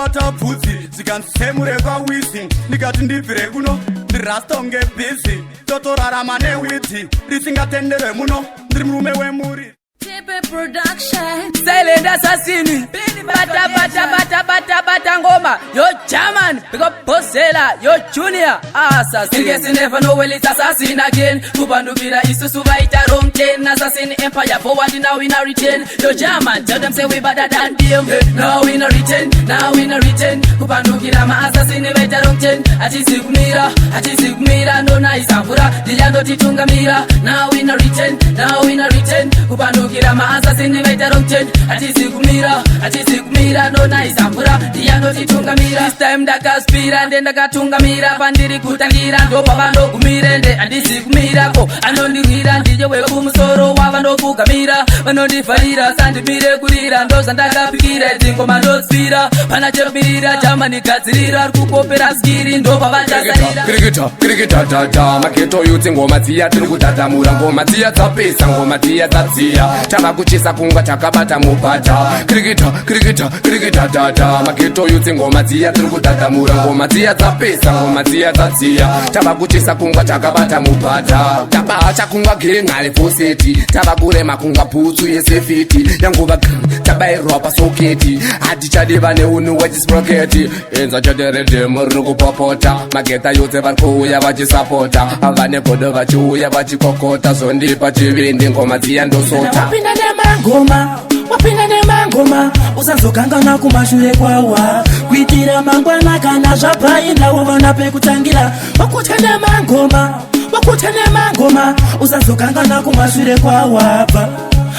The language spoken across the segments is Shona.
Ndakabata bvudzi, zvikanzi semure kwawizi. Ndikati ndibvire kuno, ndirastonge busy, totorarama newiti risingatenderwe muno. Ndiri murume wemuri. Tipe Production. Silent Assassin. Bata bata bata bata bata ngoma. Yo German, big up Bosela, yo Junior Assassin. In case you never know, well, it's Assassin again. Kupandukira isusu vaita wrong 10. Assassin Empire forward, now we not return. Yo German, tell them say we better than them. Now we not return, now we not return. Kupandukira ma assassin vaita wrong 10. Hatisi kumira, hatisi kumira, ndona mvura ndichandotitungamira. Now we not return, now we not return. Kupandukira ma assassin vaita wrong 10. Hatisi kumira, hatisi kumira, ndona mvura ndichandotitungamira. This time ndakaspira, nde ndakatungamira, pandiri kutangira ndopavanogumire, nde handisi kumirako. Anondirwira ndiye wekumusoro, wavanopfugamira, vanondifarira, sandimire kurira, ndozvandakapikira, dzingoma ndotsvira, pana chekumirira, chamanigadzirira, ari kukopera skiri, ndopavachasarira. Kirikita kirikita tata, maghetto youth, ngoma dziya tiri kutatamura, ngoma dziya dzapisa, ngoma dziya dzadziya, tava kuchisa kunga takabata mubhata. Kirikita kirikita kirikita tata, maghetto youth, ngoma dziya tiri kutatamura, ngoma dziya dzapisa, ngoma dziya dzadziya, tava kuchisa kunga takabata mubhata. Tabacha kunga giringale foseti, tava kurema kunga bhutsu yesefiti, yanguva gr tabairwa pasoketi, hatichadiva neunhu wechisproketi. Enza chete riddim riri kupopota, maghetto youth vari kuuya vachisapota, vane godo vachiuya vachikokota, zvondipa chivindi, ngoma dziya ndosota. Wapinda nemangoma, wapinda nemangoma, usazokangana kumashure kwawa, kuitira mangwana kana zvapainda wavana pekutangira. Wakutya nemangoma, wakutya nemangoma, usazokangana kumashure kwawabva,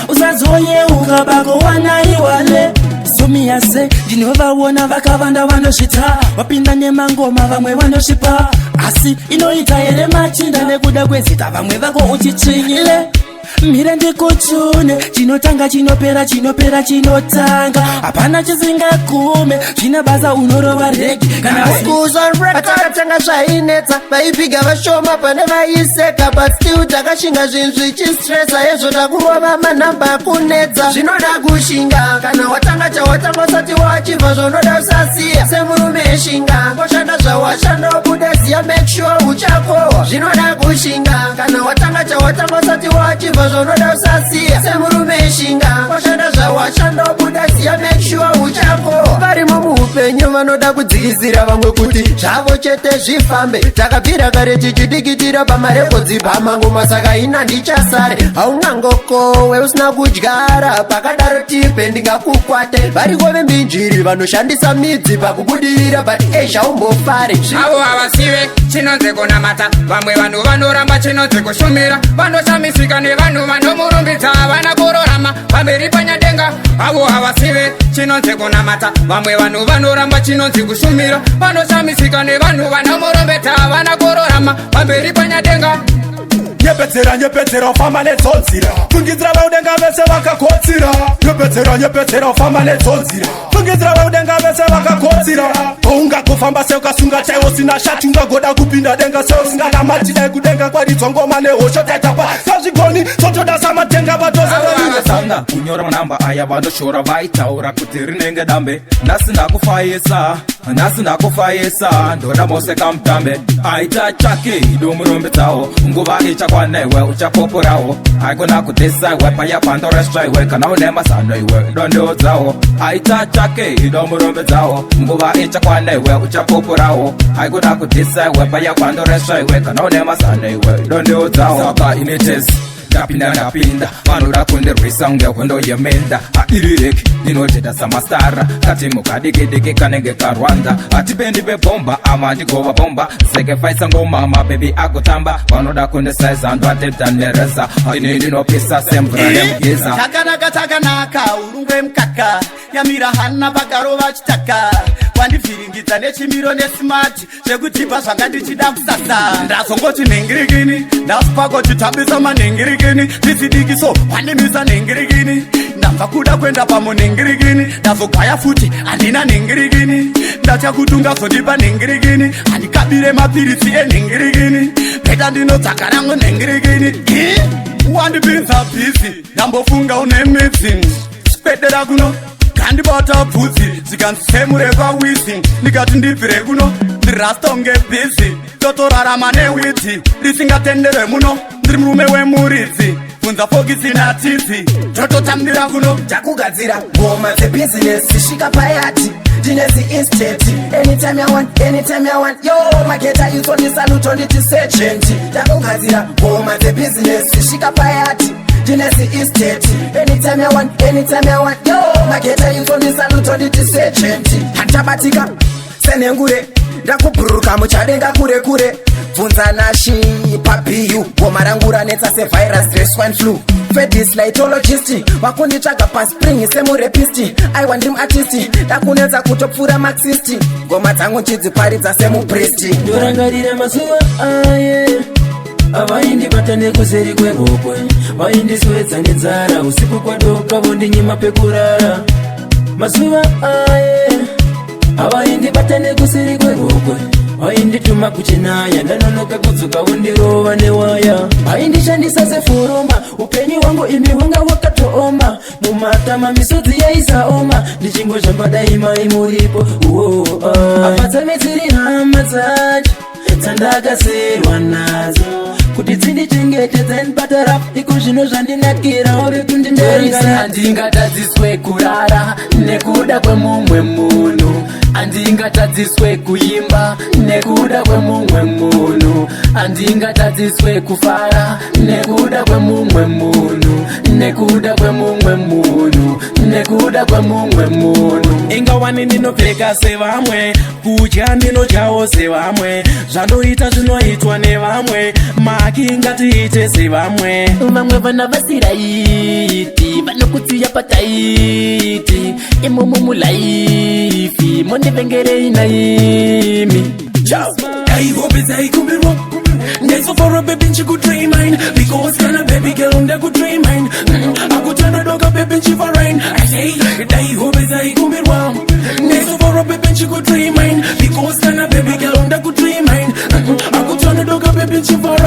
usazoyeuka bako wanaiwale somiyase. Ndinovaona vakavanda vanosvitsa, vapinda nemangoma, vamwe vanosvipa, asi inoita here machinda nekuda kwezita, vamwe vako uchitsvinyile? Mire ndikuchune, chinotanga chinopera, chinopera chinotanga, hapana chisingagume. Zvina basa unorova reggae kana Patakatanga zvainetsa, vaipiga vashoma, pane vaiseka, but still takashinga. Zvinhu zvichistresa hezvo, takurova manhamba akunetsa. Zvinoda kushinga kana watanga chawatanga, usati wachibva zvaunoda usasiya. Semurume eshinga, ngoshanda zvawashanda, wabuda ziya, make sure uchakohwa. Zvinoda kushinga kana watanga chawatanga, usati wachibva zvaunoda usasiya. Semurume eshinga, ngoshanda zvawashanda, wabuda ziya, make sure uchakohwa. Varimo muupenyu vanoda kudzikisira vamwe kuti zvavo chete zvifambe. Takabvira kare tichidikitira pamarekodzi, pamangoma, saka ina ndichasare. Haungangokowe usina kudyara, pakadaro tipe ndingakukwate. Variko vembinjiri vanoshandisa midzi pakubudirira, but ezhaumbofare. Avo havasive chinonzi kunamata. Vamwe vanhu vanoramba chinonzi kushumira, vanoshamisika nevanhu vanomurumbidza, havana kururama pamberi panyadenga. Avo havasive chinonzi kunamata. Vamwe vanhu vanoramba chinonzi kushumira, vanoshamisika nevanhu vanomurumbidza, havana kururama pamberi panyadenga. Nyepedzera, nyepedzera, ufamba nedzonzira, fungidzira vaudenga vese vakakotsira. Nyepedzera, nyepedzera, ufamba nedzonzira, fungidzira vaudenga vese vakakotsira. Ungagofamba seukasunga chaiwo usina shati, ungagoda kupinda denga seusinganamati. Dai kudenga kwaridzwa ngoma nehosho, taitapa sazvigoni, sotoda samatenga vatozaa. Tanga kunyora manamba aya, vanoshora vaitaura kuti rinenge dambe. Nhasi ndakufayisa, nhasi ndakufayisa, ndoda mose kamutambe. Aita chake idomurombedzawo, nguva ichakwana iwe uchapoporawo. Haikona kudhisa iwe paya pandoresva iwe, kana une mazano iwe dondeudzawo. Aita chake idomurombedzawo, nguva ichakwana iwe uchapoporawo. Haikona kudhisa iwe paya pandoresva iwe, kana une mazano iwe dondeudzawo. Saka inetesi ndapinda, ndapinda, vanoda kundirwisa kunge hondo yemenda. Airireki ndinoteta samastara, katimu kadikidiki kanenge karwanda. Hatipendi pebhomba ama ndigova bhomba, zekefaisa ngoma, mabebi agotamba. Vanoda kundisaiza ndwatetandereza, ini ndinopisa semvura yemugeza. Takanaka, takanaka, urungwe mukaka, nyamira hana pakarova chitaka. Wandivhiringidza nechimiro nesmart, zvekudhibha zvanga ndichida kusasa. Ndazongoti nhingirikini, ndasipako chitambisa manhingirikini, ndisidikiso wandimisa nhingirikini. Ndabva kuda kuenda pamunhingirikini, ndazogaya futi handina nhingirikini. Ndatya kuti ungazondipa nhingirikini, handikabire mapiritsi enhingirikini, peta ndinotsvaka rangu nhingirikini. Wandipinza busy, ndambofunga une midzi. Swedera kuno. Vandibata bvudzi, zvikanzi semureva wizi. Ndikati ndibvire kuno, ndirastonge busy, totorarama newiti risingatenderwe muno. Ndiri murume wemuridzi, bvunza fokisi natizi, tototambira kuno. Takugadzira ngoma dzebhizinesi, svika payati ndine ziestate. Anytime you want, anytime you want. Yo, maghetto youths ondisalute, nditi sergeant. Takugadzira ngoma dzebhizinesi, svika payati ndine ziestate. Anytime you want, anytime you want. Yo, maghetto youths ondisalute, nditi sergeant. Hantabatika senhengure, ndakubhururuka muchadenga kure kure. Bvunza nashi pabu, ngoma rangu ranetsa sevirus reswine flu. Fedis litologist vakunditsvaga paspring semurapist. Aiwa, ndiri muartist, ndakunetsa kutopfuura marxist. Ngoma dzangu nchidziparidza semupristi. Ndorangarira mazuva aye avaindibata nekuseri kwehokwe, vaindiswedza nenzara usiku kwadoka, vondinyima pekurara. Mazuva aye avaindibata nekuseri kwehokwe, vaindituma kuchinaya, ndanonoka kudzoka vondirova newaya. Vaindishandisa seforoma, upenyu hwangu imi hwanga hwakatooma. Mumatama misodzi yaisaoma, ndichingozvambadai mai muripo. Apa dzave dziri hama dzacho dzandakasirwa nadzo kuti dzindichengete, dzaindibata iko zvino zvandinakira uri kundindarisa. Handingatadziswe kurara nekuda kwemumwe munhu, handingatadziswe kuimba nekuda kwemumwe munhu, handingatadziswe kufara nekuda kwemumwe munhu, nekuda kwemumwe munhu, nekuda kwemumwe munhu. Ingawani ndinopfeka sevamwe, kudya ndinodyawo sevamwe, zvandoita zvinoitwa nevamwe, maki ngatiite sevamwe. Vamwe vana vasiright vanokutsiya patight, imomo mulife mondivengerei naimi? Dai hope dzaikumbirwa ndaisofara baby, nchikudreamine, because kana baby girl ndakudreamine, akutanodoka baby nchivarain. I say dai hope dzaikumbirwa ndaisofara baby, nchikudreamine, because kana baby girl ndakudreamine, akutanodoka baby nchivara.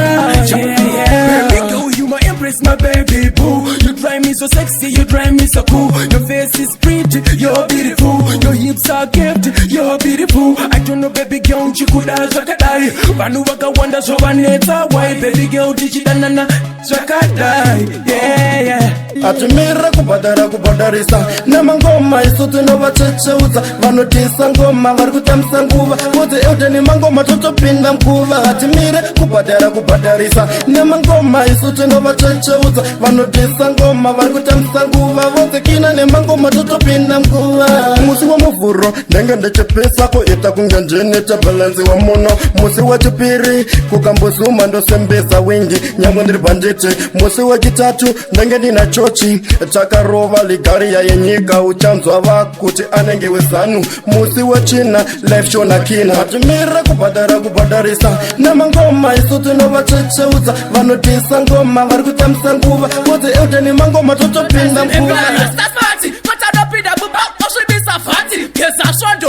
Baby girl, you my empress, my baby boo. You drive me so sexy, you drive me so cool. Your face is pretty, you're beautiful. Your hips are kept, you're beautiful. I don't know, baby girl, nchikuda zvakadai. Vanhu vakawanda zvovanetsa why, baby girl, tichidanana zvakadai, yeah. Hatimire kubhadhara kubhadharisa nemangoma, isu tinovachecheudza vanotisa ngoma vari kutambisa nguva kuti eude nemangoma totopinda nguva. Hatimire kubhadhara kubhadharisa nemangoma, isu tinovachecheudza vanotisa ngoma vari kutambisa nguva votsekina nemangoma totopinda nguva. Musi wemuvhuro ndenge ndichipisa kuita kunge ndini tabhalansi wamuno. Musi wechipiri kukambozuma ndosembesa wingi nyangwe ndiri bhanditi. Musi wechitatu ndenge ndina chochi takarova ligaria yenyika, uchanzwa vakuti anenge wezanu. Musi wechina life show nakina. Hatimire kubhadhara kubhadharisa nemangoma, isu tinovachecheudza vanotisa ngoma vari kutambisa nguva kuti eude nemangoma totopinda nguva. Patanopinda mumba osvibisa vhati, geza svondo.